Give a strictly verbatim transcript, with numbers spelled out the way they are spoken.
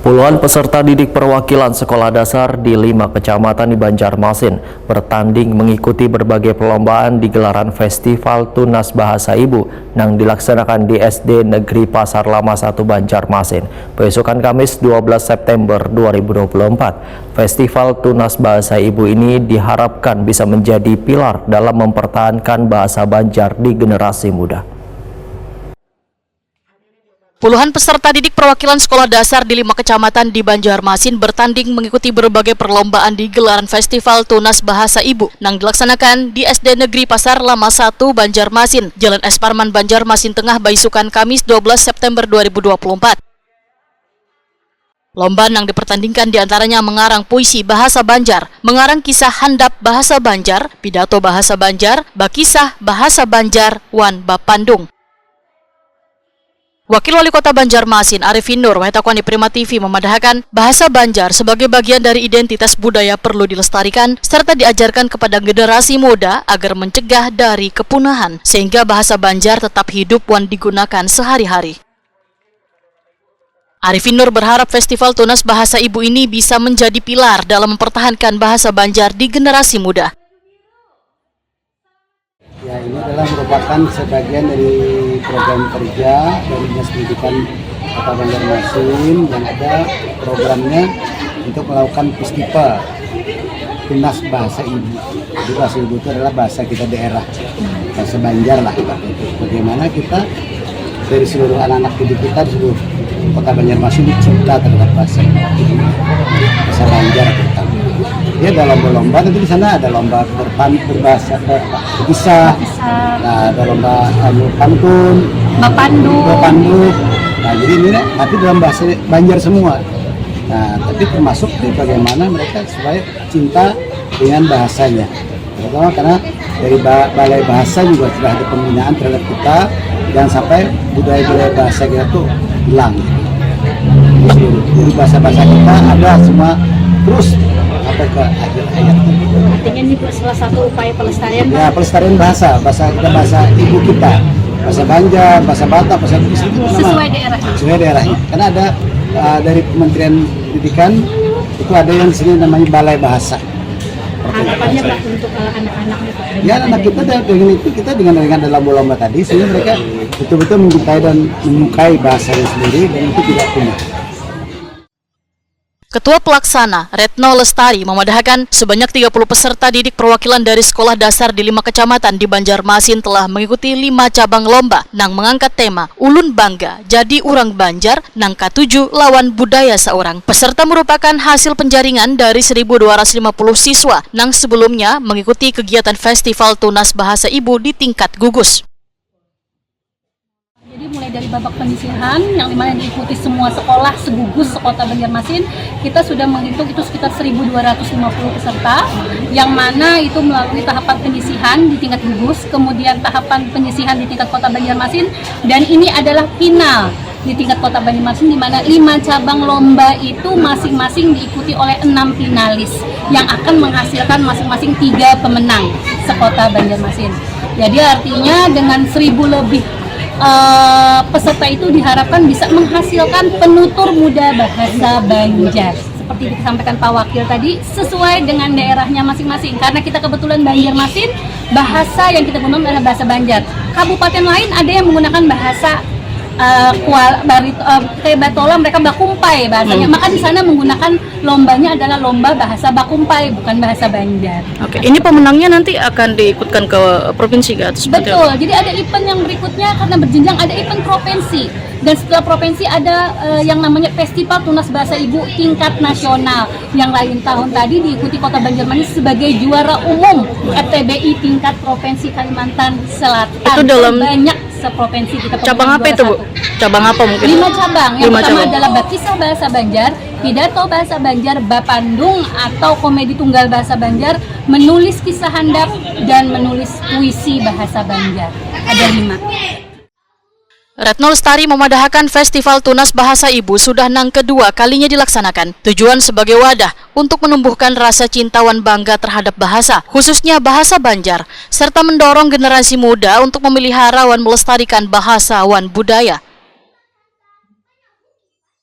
Puluhan peserta didik perwakilan sekolah dasar di lima kecamatan di Banjarmasin bertanding mengikuti berbagai perlombaan di gelaran Festival Tunas Bahasa Ibu nang dilaksanakan di S D Negeri Pasar Lama satu Banjarmasin, beisukan Kamis dua belas September dua ribu dua puluh empat. Festival Tunas Bahasa Ibu ini diharapkan bisa menjadi pilar dalam mempertahankan bahasa Banjar di generasi muda. Puluhan peserta didik perwakilan sekolah dasar di lima kecamatan di Banjarmasin bertanding mengikuti berbagai perlombaan di gelaran Festival Tunas Bahasa Ibu nang dilaksanakan di S D Negeri Pasar Lama satu Banjarmasin, Jalan S Parman, Banjarmasin Tengah, baisukan Kamis dua belas September dua ribu dua puluh empat. Lomba nang dipertandingkan diantaranya mengarang puisi bahasa Banjar, mengarang kisah handap bahasa Banjar, pidato bahasa Banjar, bakisah bahasa Banjar, wan bapandung. Wakil Wali Kota Banjarmasin, Arifin Nur, wahai takuan di Prima T V, memadahakan bahasa Banjar sebagai bagian dari identitas budaya perlu dilestarikan serta diajarkan kepada generasi muda agar mencegah dari kepunahan, sehingga bahasa Banjar tetap hidup wan digunakan sehari-hari. Arifin Nur berharap Festival Tunas Bahasa Ibu ini bisa menjadi pilar dalam mempertahankan bahasa Banjar di generasi muda. Ya, ini adalah merupakan sebagian dari program kerja dari Dinas Pendidikan Kota Banjarmasin yang ada programnya untuk melakukan festival tunas bahasa ibu. Jadi bahasa ibu itu adalah bahasa kita daerah, bahasa Banjar lah, ibaratnya itu. Bagaimana kita dari seluruh anak-anak didik kita di seluruh Kota Banjarmasin dicinta terhadap bahasa bahasa Banjar terutama. Jadi ada lomba-lomba, tapi di sana ada lomba berpan berbahasa ber- berkisah, nah, ada lomba anu pantun, Bapandu. Bapandu. Nah, jadi ini nanti dalam bahasa Banjar semua. Nah, tapi termasuk di bagaimana mereka supaya cinta dengan bahasanya. Terutama karena dari ba- balai bahasa juga sudah ada pembinaan terhadap kita, jangan sampai budaya-budaya bahasa kita tuh hilang. Jadi bahasa-bahasa kita ada semua terus sampai ke akhir hayat. Artinya ini salah satu upaya pelestarian. Ya, pelestarian bahasa, bahasa kita, bahasa ibu kita, bahasa Banjar, bahasa Batak, bahasa Inggris itu memang Sesuai daerah. Sesuai daerahnya. Karena ada uh, dari Kementerian Pendidikan itu ada yang di sini namanya Balai Bahasa. Harapannya Pak untuk uh, anak-anak nih Pak. Ya, anak kita dengan itu, kita dengan dengan ada lomba-lomba tadi, sehingga mereka betul-betul mencintai dan menyukai bahasanya sendiri dan itu tidak punah. Ketua Pelaksana, Retno Lestari, memadahakan sebanyak tiga puluh peserta didik perwakilan dari sekolah dasar di lima kecamatan di Banjarmasin telah mengikuti lima cabang lomba nang mengangkat tema Ulun Bangga Jadi Urang Banjar nang Katuju lawan Budaya Saurang. Peserta merupakan hasil penjaringan dari seribu dua ratus lima puluh siswa nang sebelumnya mengikuti kegiatan Festival Tunas Bahasa Ibu di tingkat gugus. Jadi mulai dari babak penyisihan yang dimana diikuti semua sekolah segugus sekota Banjarmasin, kita sudah menghitung itu sekitar seribu dua ratus lima puluh peserta, yang mana itu melalui tahapan penyisihan di tingkat gugus, kemudian tahapan penyisihan di tingkat kota Banjarmasin, dan ini adalah final di tingkat kota Banjarmasin di mana lima cabang lomba itu masing-masing diikuti oleh enam finalis yang akan menghasilkan masing-masing tiga pemenang sekota Banjarmasin. Jadi artinya dengan seribu lebih uh, peserta itu diharapkan bisa menghasilkan penutur muda bahasa Banjar. Seperti disampaikan Pak Wakil tadi, sesuai dengan daerahnya masing-masing. Karena kita kebetulan Banjarmasin, bahasa yang kita gunakan adalah bahasa Banjar. Kabupaten lain ada yang menggunakan bahasa uh, kual barit uh, kayak batola, mereka bakumpai bahasanya. Hmm. Maka di sana menggunakan lombanya adalah lomba bahasa bakumpai, bukan bahasa Banjar. Oke, ini pemenangnya nanti akan diikutkan ke provinsi kah atau seperti Betul. Apa? Jadi ada event yang berikutnya karena berjenjang, ada event provinsi. Dan setelah provinsi ada uh, yang namanya Festival Tunas Bahasa Ibu tingkat nasional yang lain tahun tadi diikuti Kota Banjarmasin sebagai juara umum F T B I tingkat provinsi Kalimantan Selatan. Itu dalam banyak seprovinsi kita. Cabang apa itu, Bu? Cabang apa mungkin? Lima cabang. Yang Lima pertama cabang. Adalah bakisah bahasa Banjar, pidato bahasa Banjar, bapandung atau komedi tunggal bahasa Banjar, menulis kisah handap, dan menulis puisi bahasa Banjar. Ada lima. Retno Lestari memadahakan Festival Tunas Bahasa Ibu sudah nang kedua kalinya dilaksanakan. Tujuan sebagai wadah untuk menumbuhkan rasa cintawan bangga terhadap bahasa, khususnya bahasa Banjar, serta mendorong generasi muda untuk memelihara wan melestarikan bahasa wan budaya.